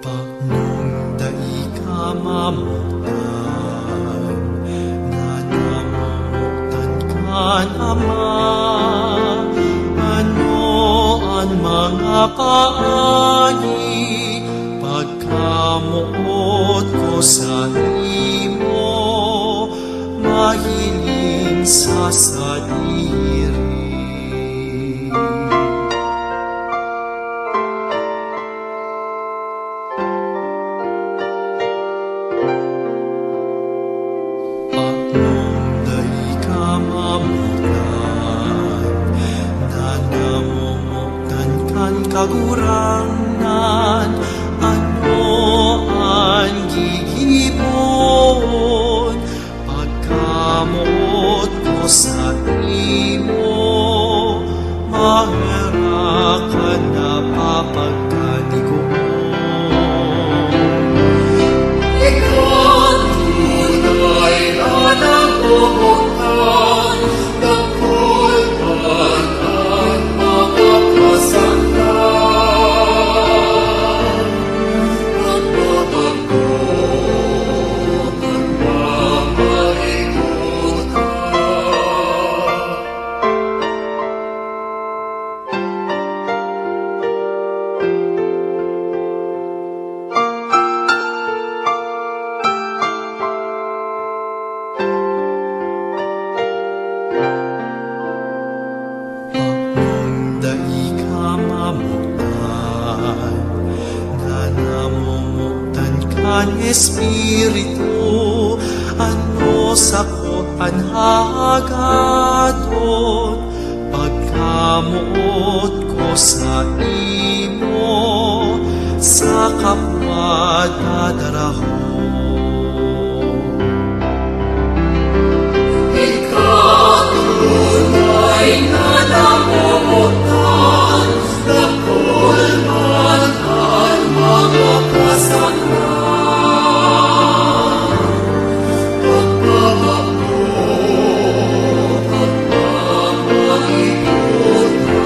Paknong dai ka mamotan, na namomotan kan Ama. Ano an mga paagi? Pagkamoot ko saimo, mahiling sa sadiri. Paknong dai ka mamotan, na namomotan kan Kagurangnan. Ano an gigibon? Pagkamoot ko saimo, maharakan na papagkanigoon. Ikaw tunay na nagbobotan, dakul man an mga kasalanan. Nagbabago. Paknong dai ka mamotan, na namomotan kan Espiritu. Ano sako an hahagadon? Pagkamoot ko saimo, sa kapwa dadarahon. Ikaw tunay na namomotan, dakul man an mga kasalanan. Pagpapako, pagpapalibot ka.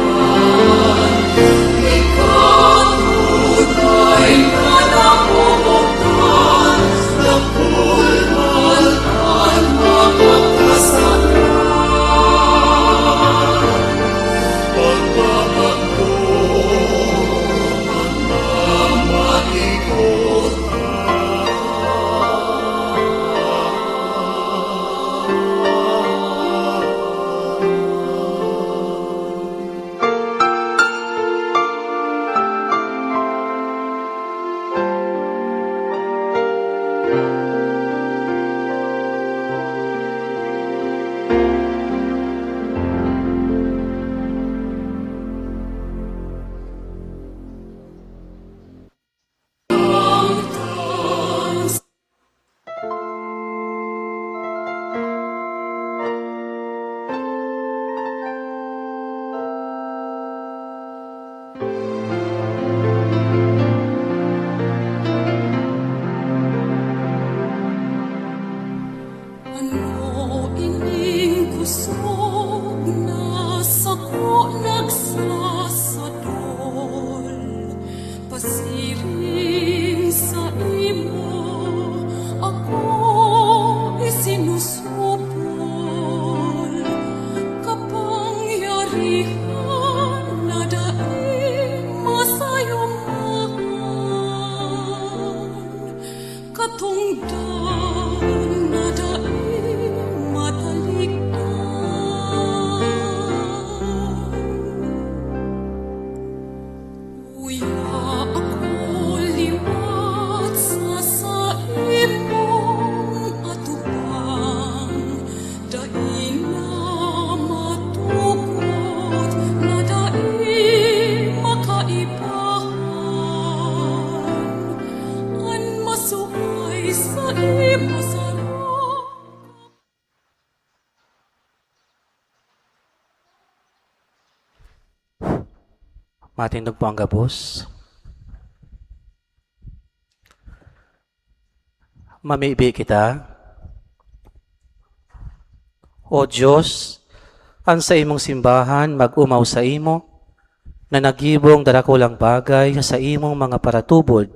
Matindog po ang gabos. Mamibi kita. O Diyos, an saimong simbahan mag-omaw saimo, na naggibong darakulang bagay sa saimong mga paratubod,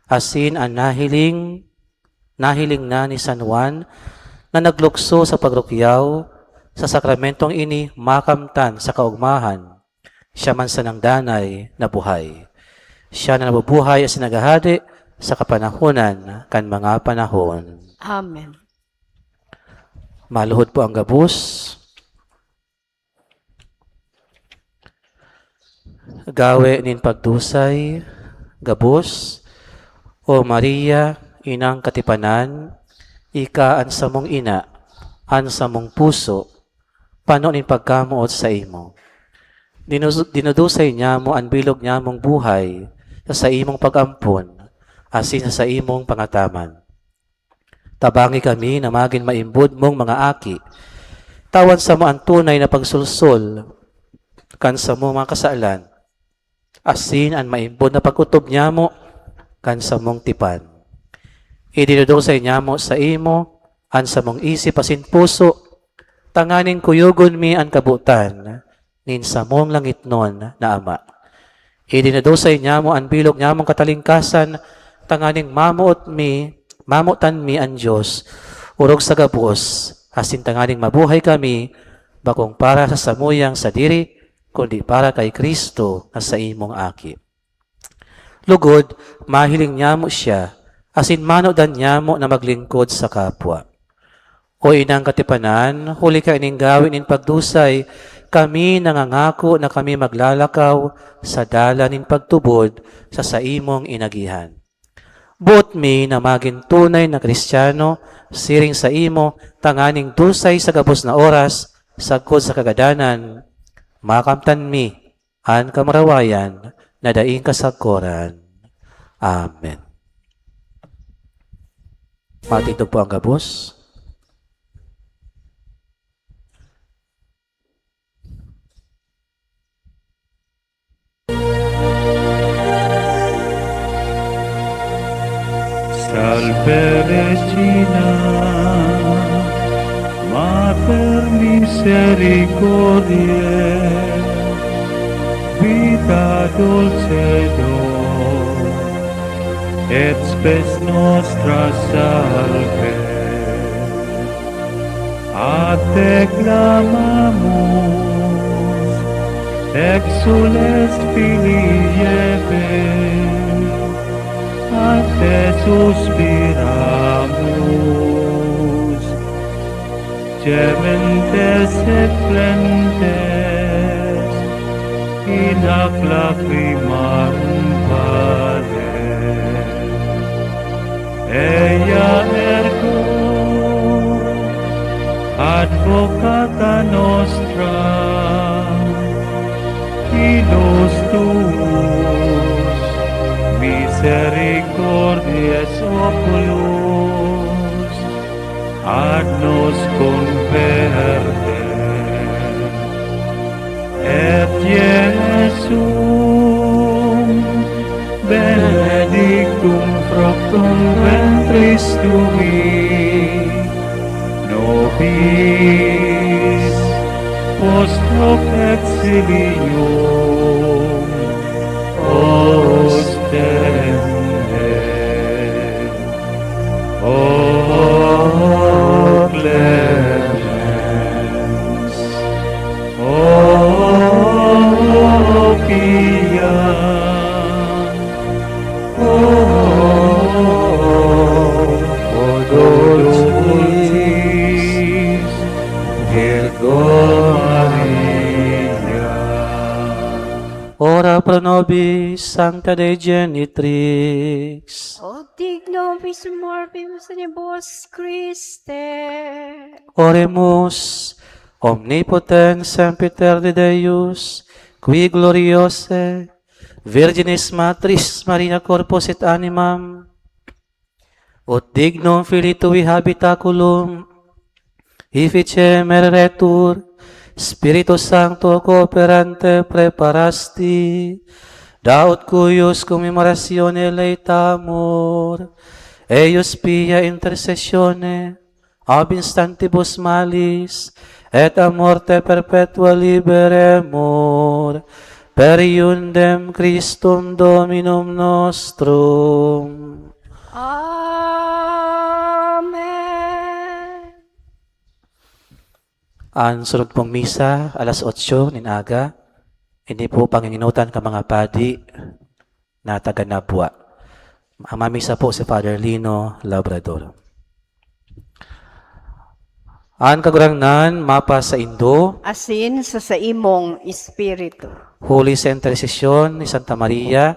asin an nahiling, nahiling na ni San Juan na naglukso sa pagrukyaw, sa sakramentong ini makamtan sa kaogmahan. Siya man sanang danay na buhay. Siya na nabubuhay asin naghahade sa kapanahonan kan mga panahon. Amen. Maluhod po ang gabos. Gawe nin pagdusay, gabos, O Maria, Inang Katipanan, ika an samong ina, an samong puso, pano nin pagkamoot saimo. Dinus-, dinudusay niamo an bilog niamong buhay sa saimong pag-ampon asin sa saimong pangataman. Tabangi kami na magin maimbod mong mga aki. Tawan samo an tunay na pagsulsol kan samong mga kasalan, asin an maimbod na pag-otob niamo kan samong tipan. Idinudusay niamo saimo an samong isip asin puso, tanganing kuyogon mi an kabotan nin samong langitnon na Ama. Idinudusay niamo an bilog niamong katalingkasan, tanganing mamoot mi, mamotan mi an Dios, orog sa gabos, asin tanganing mabuhay kami, bakong para sa samuyang sadiri, kundi para kay Cristo na saimong Aki. Lugod, mahiling niamo siya, asin manodan niamo na maglingkod sa kapwa. O Inang Katipanan, huli kaining gawe nin pagdusay, kami nangangako na kami maglalakaw sa dalan nin pagtubod sa saimong inagihan. Boot mi na magin tunay na Cristiano, siring saimo, tanganing dusay sa gabos na oras, sagkod sa kagadanan, makamtan mi an kamurawayan na daing kasagkoran. Amen. Matindog po ang gabos. Salve Regina, Mater Misericordiae, Vita Dulcedo, et Spes Nostra Salve. A te clamamus, exsules filii Hevae, a te suspiramus, gementes et flentes in hac lacrimarum vale. Eia ergo, advocata nostra, illos tuus, misericordiae oculos, ad nos converte. Et Iesum benedictum fructum ventris tui, nobis post hoc exilium ostende. O clemens, O pia, O, O dulcis Virgo Maria. Ora pro nobis, Sancta Dei Genitrix. O digno, mismor, pimus anibus Christe. Oremus, Omnipotens Sempiter de Deus, qui gloriose, Virginis Matris Maria corpus et animam, ut dignum filii tui habitaculum effice mereretur, Spiritus Sancto, cooperante preparasti, da ut cuius commemorationem laetamur, eius pia intercessione ab instantibus malis et a morte perpetua liberemur, per eundem Christum Dominum nostrum. Amen. An sunod pong misa, alas otso nin aga, ini po panginginotan kan mga padi na taga Nabua. Ang mamisa po si Father Lino Labrador. An Kagurangnan mapasaindo. Asin sa saimong espiritu. Huli sa intersesyon ni Santa Maria,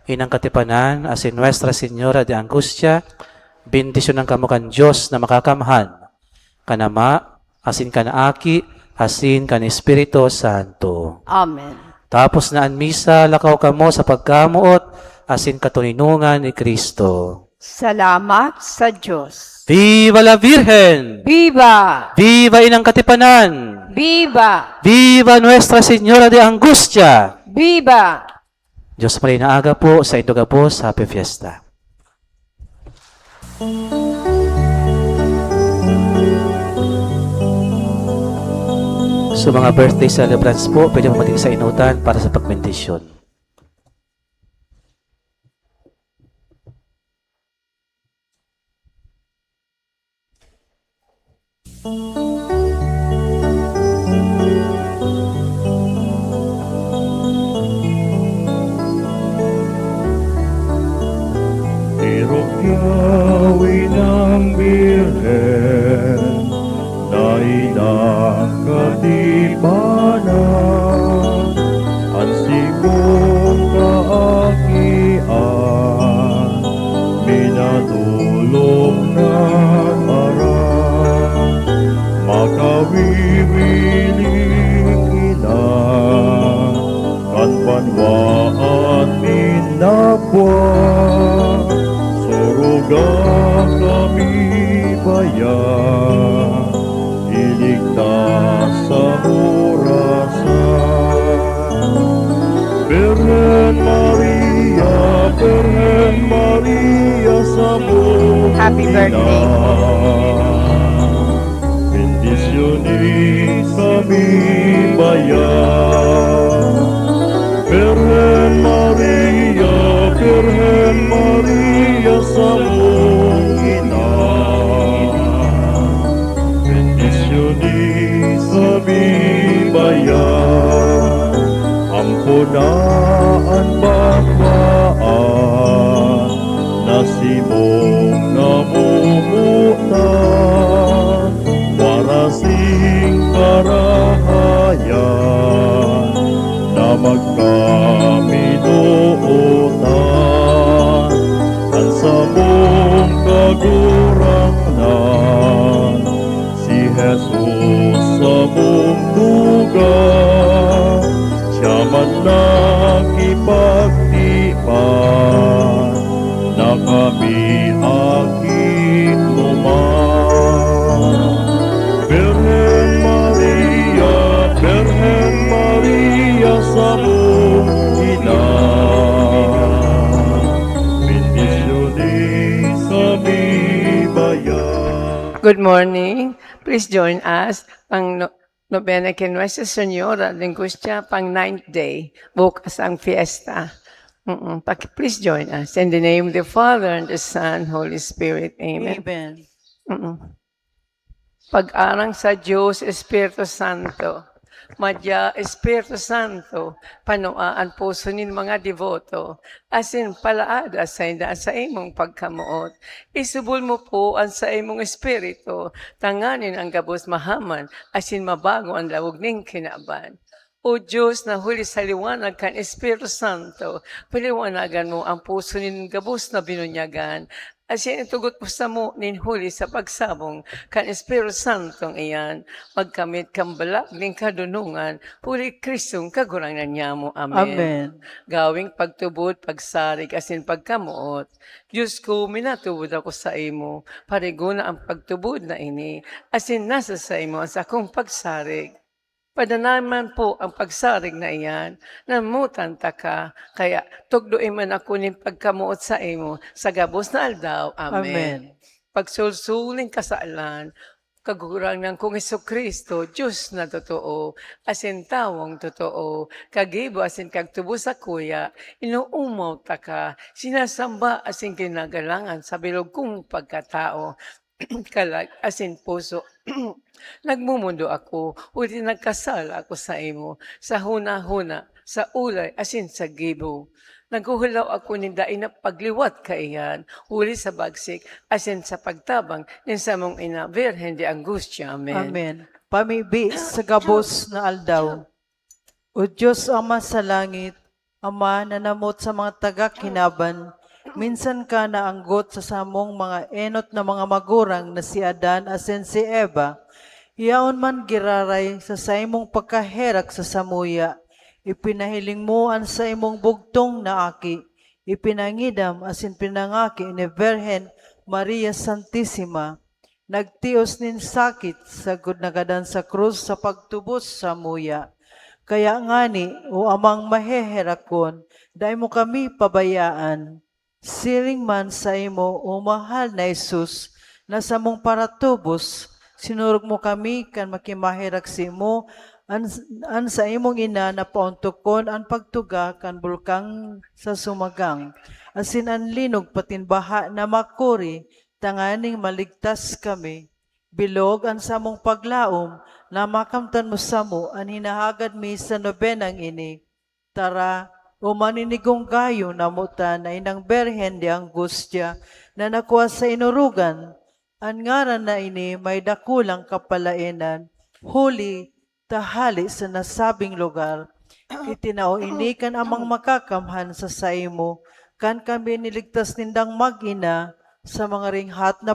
Inang Katipanan, asin Nuestra Señora de Angustia, bendisyonan kamo kan Dios na Makakamhan, kan Ama, asin kan Aki, asin kan Espiritu Santo. Amen. Tapos na an misa, lakaw kamo sa pagkamoot asin katoninongan ni Cristo. Salamat sa Diyos. Viva la Virgen! Viva! Viva Inang Katipanan! Viva! Viva Nuestra Señora de Angustia! Viva! Diyos Maria na aga po, sa indo gabos, Happy Fiesta. So, mga birthday celebrants po, pwede po matigil sa inutan para sa pagbendisyon. Tirukyawi ng Birhen na inang katipanan, an simong kaakian, minatulog na aram, makawiwiling ina, kan banwaan nin Nabua, suruga kami baya, iligtas sa orasan. Birhen Maria, Birhen Maria, samong Happy birthday. Ina. Bendisyonan kami baya. Birhen Maria, Birhen Maria, samong ina. Bendisyonan kami baya. Ampo na an banwaan na simong namomotan, warasing karahayan na magkaminootan. An samong Kagurangnan, si Jesus samong tugang, siya man nakipagtipan na kami aki numan. Birhen Maria, Birhen Maria, samong ina. Bendisyonan kami baya. Good morning. Please join us. Ang no-, Nobena kay Nuestra Señora de Angustia, pang ninth day. Bukas ang fiesta. Mm-mm. Paki-, please join us. In the name of the Father, and the Son, Holy Spirit. Amen. Amen. Mm-mm. Pag-arang sa Diyos, Espiritu Santo. Madya, Espiritu Santo, panua an puso nin mga deboto, asin palaada sainda an saimong pagkamoot. Isubol mo po an saimong espiritu, tanganing an gabos mahaman asin mabago an lawog nin kinaban. O Diyos na huli sa liwanag kan Espiritu Santo, paliwanagan mo an puso nin gabos na binunyagan, asin itugot mo samo nin huli sa pagsabong kan Espiritu Santong iyan, magkamit kan balag nin kadonongan, huli Kristong Kagurangnan niamo. Amen. Amen. Gawing pagtubod, pagsarig, asin pagkamoot, Diyos ko, minatubod ako saimo, parigona an pagtubod na ini, asin nasa saimo an sakong pagsarig. Padanaman po ang pagsarig na iyan, namutan taka, kaya tugdoi man ako nin pagkamoot saimo sa gabos na aldaw. Amen. Amen. Pagsulsol nin kasalan, Kagurangnan kong Jesu-Cristo, Dios na totoo, asin tawong totoo, kagibo asin kagtubos sakuya, inoomaw taka, sinasamba asin ginagalangan sa bilog kong pagkatao, kalag asin puso. Nagmomondo ako, huli nagkasala ako saimo, sa hunahuna, sa olay, asin sa gibo. Naghuhulaw ako nin dai na pagliwat kaiyan, huli sa bagsik, asin sa pagtabang nin samong ina, Birhen de Angustia. Amen. Amen. Pamibi sa gabos na aldaw. O Dios, Ama sa langit, Ama na namot sa mga taga-kinaban, minsan ka naanggot sa samong mga enot na mga magurang na si Adan asin si Eva. Yaon man giraray sa saimong pagkaherak sa samuya, ipinahiling mo an saimong bugtong na aki, ipinangidam asin pinangaki ni Birhen Maria Santisima. Nagtios nin sakit sagkod nagadan sa krus sa pagtubos samuya. Kaya ngani, o Amang maheherakon, dai mo kami pabayaan. Siring man saimo, o mahal na Jesus, na samong paratubos, sinurog mo kami kan makimaherak saimo, an, an saimong ina na paontokon an pagtuga kan bulkang sa sumagang, asin an linog patin baha na makuri, tanganing maligtas kami. Bilog an samong paglaom na makamtan mo samo an hinahagad mi sa nobenang ini. Tara, o maninigong gayo, namotan na inang Birhen de Angustia na nakua sa inurugan. An ngaran na ini may dakulang kapalaenan, huli ta hale sa nasabing lugar. Itinao ini kan Amang Makakamhan sa saimo, kan kami niligtas nindang mag-ina sa mga ringhat na